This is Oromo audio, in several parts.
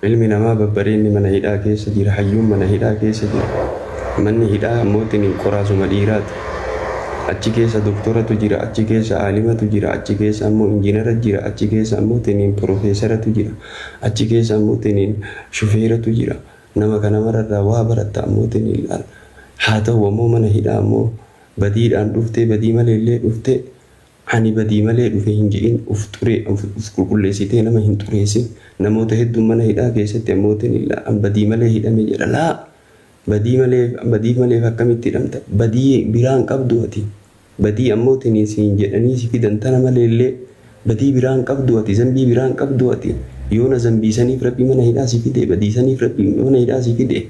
Ilmi namaa babbareenni mana hidhaa keessa jira, hayyuun mana hidhaa keessa jira. Manni hidhaa ammootiin qoraasuma dhiiraati. Achi keessa doktoratu jira, achi keessa aalimatu jira, achi keessa ammoo injiinara jira, achi keessa ammootiin profeesaratu jira, achi keessa ammootiin shufeeratu jira. Nama kana mararraa waa baratta ammootiin ilaala. Haa ta'u ammoo mana hidhaa ammoo badiidhaan dhuftee, badii maleellee dhuftee, ani badii malee dhufe hin je'in, uf xuree uf qulqulleessitee nama hin xureessin. Namoota hedduun mana hidhaa keessatti ammootiin ilaala badii malee hidhame jedha. Laa, badii malee, badii maleef akkamitti hidhamta? Badii biraan qabdu ati. Badii ammootiin siin jedhanii si fidan tana maleellee badii biraan qabdu ati, zambii biraan qabdu ati. Yoona zambii saniif Rabbi mana hidhaa si fide, badii saniif Rabbi mana hidhaa si fide.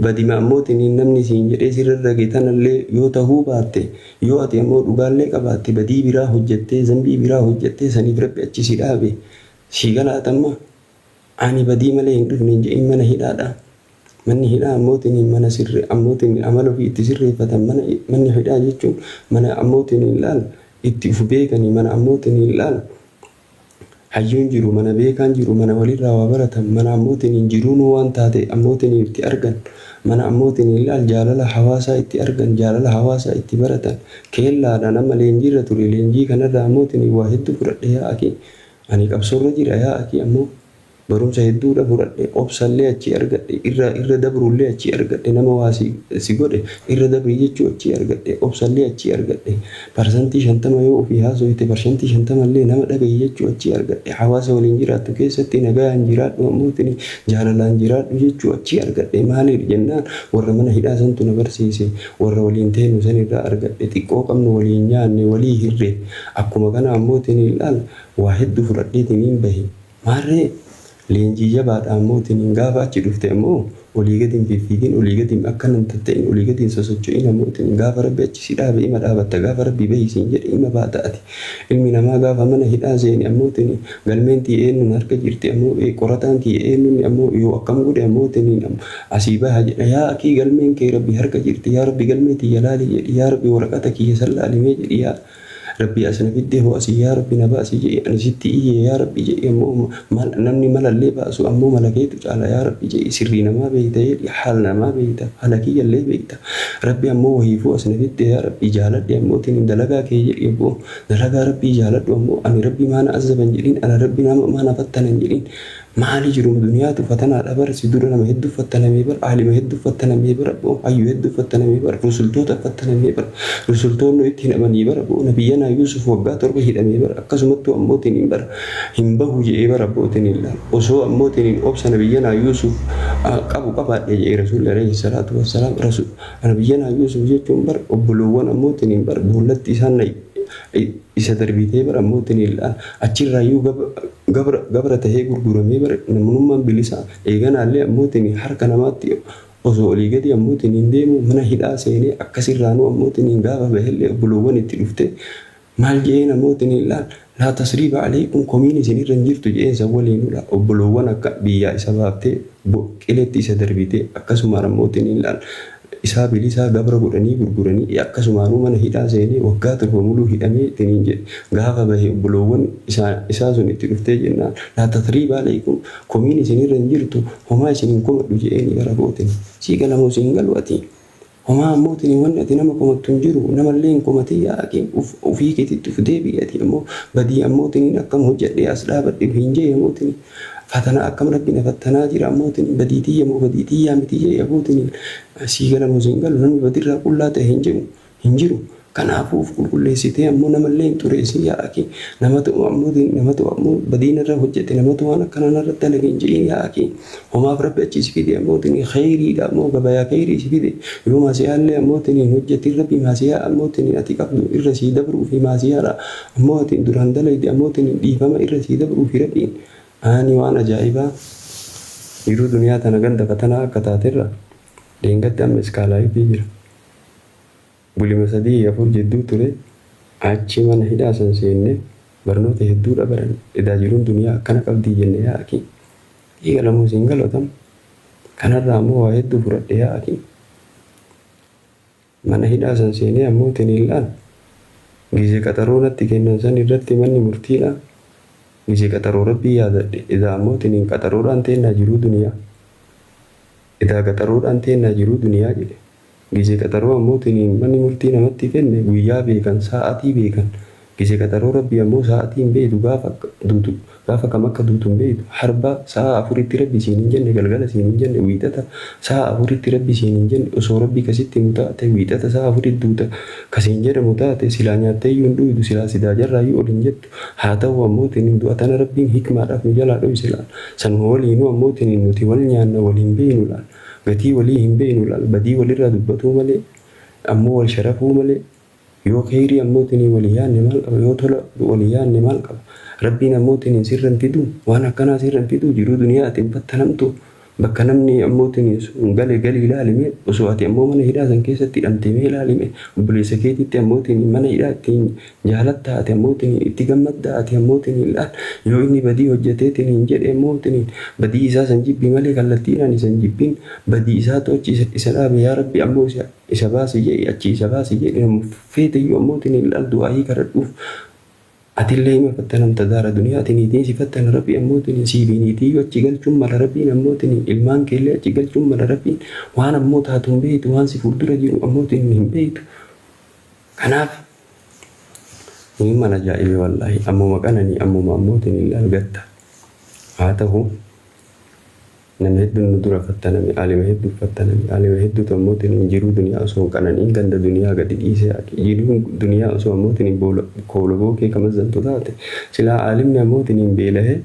Badima ammootiin namni siin jedhee sirra rage tanallee yoo tahuu baatte, yoo ati ammoo dhugaallee qabaatte, badii biraa hojjattee, zambii biraa hojjattee, saniif Rabbi achi si dhaabe. Sii galaatamma. Ani badii malee hin dhufne hin je'in mana hidhaadha. Manni hidhaa ammootiin mana sirre ammootiin amala ofii itti sirreeffatan. Mana manni hidhaa jechuun mana ammootiin ilaal itti uf beekanii, mana ammootiin ilaal hayyuun jiru, mana beekaan jiru, mana walirraa waa baratan, mana ammootiin jiruunuu waan taate ammootiin itti argan, mana ammootiin ilaal jaalala hawaasaa itti argan, jaalala hawaasaa itti baratan. Keellaadhaan amma leenjiirra ture. Leenjii kanarraa ammootiin waa hedduu fudhadhe, yaa akii. Ani qabsoorra jira, yaa akii. Ammoo barumsa hedduudha fudhadhe, obsallee achii argadhe, irra dabruullee achii argadhe. Nama waa si godhe irra dabrii jechuu achii argadhe, obsallee achii argadhe. 50% yoo ofii haasoyte, 50% nama dhagahi jechuu achii argadhe. Hawaasa waliin jiraattu keessatti nagayaan jiraadhu, ammootiin jaalalaan jiraadhu jechuu achii argadhe. Maaliif jennaan, warra mana hidhaa santu na barsiise. Warra waliin teenu sanirraa argadhe. Xiqqoo qabnu waliin nyaanne, walii hirre. Akkuma kana ammootiin ilaal waa hedduu fudhadheetiin bahe. Maarree, leenjii jabaadha ammootiin. Gaafa achi dhufte ammoo olii gadi hin fiffiigin, olii gadi akkana hin tatta'in, olii gadi hin sosocho'in. Ammootiin gaafa Rabbi achi si dhaabe ima dhaabatta, gaafa Rabbi bahi siin jedhe ima baata ati. Ilmi namaa gaafa mana hidhaa seene ammootiin galmeen tiyya eenyuun harka jirti, ammoo qorataan kiyya eenyuun, ammoo yoo akkam godhe ammootiin asii baha jedha. Yaa akii, galmeen kee Rabbi harka jirti. Yaa Rabbi, galmee tiyya laali jedhi. Yaa Rabbi, waraqata kiyya san laalimee jedhi. Yaa Rabbi, as na fidde hoo asii, yaa Rabbi, na baasi jedhi. Ani sitti iyye, yaa Rabbi jedhi. Ammoo namni malallee baasu ammoo mala keetu caala, yaa Rabbi jedhi. Sirrii namaa beeyta jedhi, haala namaa beeyta, haala kiyyallee beeyta. Rabbi ammoo wahiifuu as na fidde, yaa Rabbi, jaaladhe ammootiin dalagaa kee jedhi. Ammoo dalagaa Rabbii jaaladhu. Ammoo ani Rabbi maana azaban jedhin, ana Rabbi nama maana fattanan jedhin. Maali, jiru duniyaatu fatanaadha bar. Si dura nama hedduu fattanamee bar, aalima hedduu fattanamee bar, abboo hayyuu hedduu fattanamee bar, rusultoota fattanamee bar, rusultoonni itti hidhamanii bar. Abboo, nabiyyanaa Yuusuf waggaa 7 hidhamee bar. Akkasumattuu ammootiin hin bar hin bahu je'ee bar. Abbootiin hin laal osoo ammootiin obsa nabiyyanaa Yuusuf qabu qabaadhe je'ee Rasuulli alayhi salaatu wassalaam. Rasul nabiyyanaa Yuusuf jechuun bar obboloowwan ammootiin hin bar boollatti isaan isa darbitee bar. Ammootiin hin laal achirraayyuu gabra tahee gurguramee bar. Namnummaan bilisa eeganaallee ammootiin harka namaatti osoo olii gadi ammootiin hin deemu mana hidhaa seenee, akkasirraanuu ammootiin gaafa bahellee obboloowwan itti dhufte maal je'een ammootiin hin laal laa tasriiba alaykum, komiin isin irra hin jirtu je'een. San waliinudha obboloowwan akka biyyaa isa baaftee qiletti isa darbitee, akkasumaan ammootiin hin laal isaa bilisaa gabra godhanii gurguranii, akkasumaanuu mana hidhaa seenee waggaa 7 muluu hidhamee ittiin jedhe. Gaafa bahe obboloowwan isaa sun itti dhuftee jennaan, laa tasriiba alaykum, komiin isin irra hin jirtu, homaa isin hin komadhu je'eeni. Gara kootin sii galamoo siin galu ati homaa ammootiin wanni ati nama komattu hin jiru, namallee hin komatin. Yaa akii, ufii keetitti uf deebi'i. Ati ammoo badii ammootiin akkam hojjedhee as dhaabadhe hin jee. Ammootiin fatana akkam Rabbi na fattanaa jira, ammootiin badii tiyya moo badii tiyyaa miti jee. Abbootiin sii galamoo siin galu, namni badirraa qullaa ta'e hin jiru, hin jiru. Kanaafuu uf qulqulleessitee ammoo namallee hin xureessin, yaa akii. Namatu ammoo, namatu ammoo badiin irra hojjete, namatu waan akkanaa narratti dalage hin jedhin, yaa akii. Homaaf Rabbi achi si fide ammootiin kheyriidha, ammoo gabayaa kheyrii si fide. Yoo maasiyaallee ammootiin hin hojjetin, Rabbi maasiyaa ammootiin ati qabdu irra sii dabruu fi maasiyaadha ammoo ati duraan dalayde ammootiin dhiifama irra sii dabruu fi Rabbiin. Ani waan ajaa'ibaa jiruu duniyaa tana ganda fatanaa akka taaterra deengadde amma iskaalaayitii jira. Bulima 3 4 jidduu ture. Achi mana hidhaa san seenne, barnoota hedduudha baranne. Edaa jiruun duniyaa akkana qabdii jenne, yaa akii. Eegalamoo siin galotam kanarraa ammoo waa hedduu fudhadhe, yaa akii. Mana hidhaa san seenee ammoo tiniillaan gize qaxaroo natti kennan san irratti manni murtiidha. Gisee qaxaroo Rabbii yaadadhe. Idaa ammoo tiniin qaxaroodhaan teennaa jiruu duniyaa. Idaa qaxaroodhaan teennaa jiruu duniyaa jedhe. Gisee qaxaroo ammoo tiniin manni murtii namatti kenne guyyaa beekan, sa'atii beekan. Gisee qaxaroo Rabbii ammoo sa'atii hin beeytu, gaafa akka duutu, gaafa kam akka duutu hin beeytu. Harba sa'a afuritti Rabbi siin hin jenne, galgala siin hin jenne, wiixata sa'a afuritti Rabbi siin hin jenne. Osoo Rabbi ka sitti himu taate, wiixata sa'a afuritti duuta ka siin jedhamu taate, silaa nyaatteeyyuu hin dhuydu, silaa sidaajarraayyuu ol hin jettu. Haa ta'uu ammoo tiniin du'a tana Rabbiin hikmaadhaaf nu jalaa dhoyse laal. Sanuma waliinuu ammoo tiniin nuti wal nyaanna, wal hin beeynu laal. Gatii walii hin beeynu laal. Badii walirraa dubbatuu malee, ammoo wal sharafuu malee. Yoo kheyrii ammoo tiniin walii yaanne maal qaba? Yoo tola walii yaanne maal qaba? Rabbiin ammoo tiniin sirra hin fiduu? Waan akkanaa sirra hin fiduu? Jiruu duniyaa ati hin fattanamtuu? Bakka namni ammoo tiniin sun gale galii laali mee. Osoo ati ammoo mana hidhaa san keessatti hidhamtee mee laali mee. Obboleessa keetitti ammoo tiniin mana hidhaa ittiin jaalattaa ati ammoo tiniin itti gammaddaa ati ammoo tiniin laal. Yoo inni badii hojjatee tiniin jedhe ammoo tiniin badii isaa san jibbi malee kallattiidhaan isa hin jibbin. Badii isaatu achi isa dhaabe, yaa Rabbi ammoo isa isa baasi jedhi, achii isa baasi jedhi. Namuma feeteyyuu ammoo tiniin laal du'aa'ii kadhadhuuf. Atillee ima fattanamta daara duniyaati, niitiin si fattana. Rabbi ammootiin siifi niitiyyuu achi galchuun mala. Rabbiin ammootiin ilmaan keellee achi galchuun mala. Rabbiin waan ammoo taatu hin beeytu, waan si fuuldura jiru ammootiin hin beeytu. Kanaaf imimman ajaa'ibe wallaahi. Ammuma qananii, ammuma ammootiin ilaal gatta haa ta'u. Nama hedduun nu dura fattaname, aalima hedduu fattaname, aalima hedduutu ammootiin jiruu duniyaa osoo hin qananiin ganda duniyaa gadi dhiisee haqe. Jiruun duniyaa osoo ammootiin koolo bookee kamazzantu taate, silaa aalimni ammootiin beelahee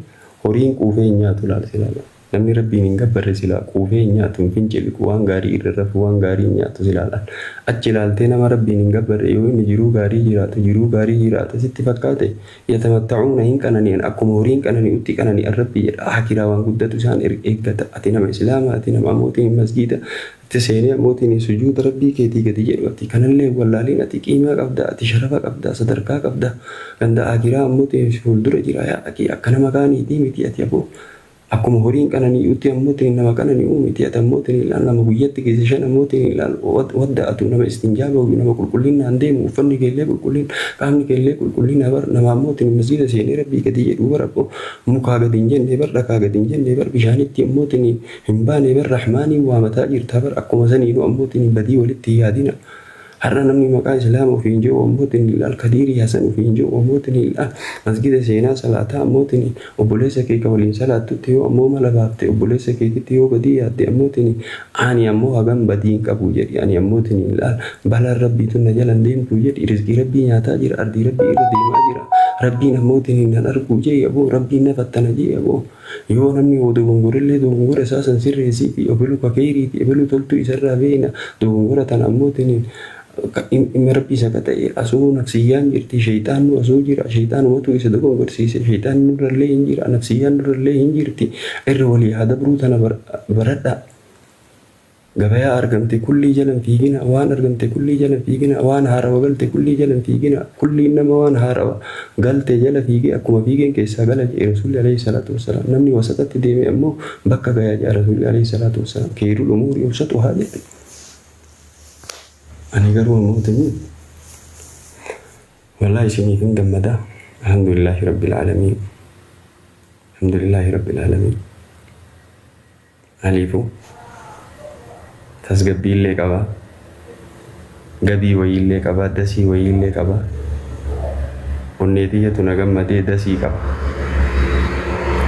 horiin quufee hin nyaatu laal silaa. Namni Rabbiin hin gabbarre silaa quufee hin nyaatu, hin finciliqu, waan gaarii irra rafu, waan gaarii hin nyaatu silaa laal. Achi ilaaltee nama Rabbiin hin gabbarre yoo inni jiruu gaarii jiraatu, jiruu gaarii jiraata sitti fakkaate? Yatamatta'uuna, hin qanani'an, akkuma horiin qanani'utti qanani'an Rabbi jedha. Aakiraa waan guddatu isaan eeggata. Ati nama Islaamaa, ati nama ammootiin masgiida itti seenee ammootiin sujuuda Rabbii keetii gadi jedhu, ati kanallee hin wallaalin. Ati qiimaa qabda, ati sharafa qabda, sadarkaa qabda. Ganda aakiraa ammootiin si fuuldura jira. Yaa akii, akka nama kaaniitii miti ati aboo. Akkuma horiin qanani'utti ammootiin nama qanani'uu miti ati. Ammootiin ilaal nama guyyatti keessa shan ammootiin ilaal wadda'atu, nama istinjaa bahu, nama qulqullinnaan deemu, uffanni keellee qulqullin, qaamni keellee qulqullina bar. Nama ammootiin masgiida seenee Rabbii gadi jedhu bar, abbo mukaa gadi hin jenne bar, dhakaa gadi hin jenne bar, bishaanitti ammootiin hin baane bar, rahmaaniin waamataa jirta bar. Akkuma saniinuu ammootiin badii walitti hin yaadina. Har'a namni maqaa Islaama ofiin jedhu ammootiin ilaal Kadiirii Hasan ofiin jedhu ammootiin ilaal masgida seenaa salaataa ammootiin obboleessa kee ka waliin salaattutti yoo ammoo mala baafte, obboleessa keetitti yoo badii yaadde ammootiin ani ammoo hagam badii hin qabu jedhi. Ani ammootiin ilaal balaan Rabbiitu na jalan deemtu jedhi. Rizqii Rabbii nyaataa jira, ardii Rabbii irra deemaa jira, Rabbiin ammootiin nan arguu jee aboo, Rabbiin na fattana jee aboo. Yoo namni woo dogongorellee dogongora isaa san sirreessiifi. Ebelu ka keeyriiti, ebelu toltuu isarraa beeyna. Dogongora tana ammootiin dhimma Rabbii isa ka ta'e asuu nafsiyyaan jirti, sheyxaannu asuu jira, sheyxaanumatu isa dogongorsiise. Sheyxaanni nurrallee hin jira, nafsiyyaan nurrallee hin jirti. Irra walii haa dabruu tana baradhaa. Gabayaa argamte kullii jala hin fiigina, waan argamte kullii jala hin fiigina, waan haarawa galte kullii jala hin fiigina. Kulliin nama waan haarawa galte jala fiigee akkuma fiigeen keessaa gala jedhe Rasuulli alayhi salaatu wassalaam. Namni wasaxatti deeme ammoo bakka gaya jedha Rasuulli alayhi salaatu wassalaam. Keeyrul umuuri awsatuhaa jedhe. Ani garuu ammoo tini wallahi isiniif hin gammada. Alhamdulillaahi rabbil aalamiin. Alhamdulillaahi rabbil aalamiin. Maaliifuu tasgabbiillee qaba, gabii wayiillee qaba, dasii wayiillee qaba. Onnee tiyyatu na gammadee dasii qaba.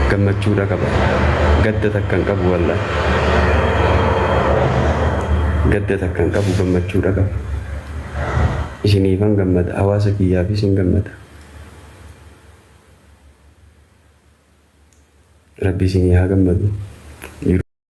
Gammachuudha qaba. Gadda takka hin qabu wallaahi. Gadda takka hin qabu, gammachuudha qaba. Isiniifan gammada, hawaasa kiyyaafis hin gammada. Rabbi isinii haa gammadu.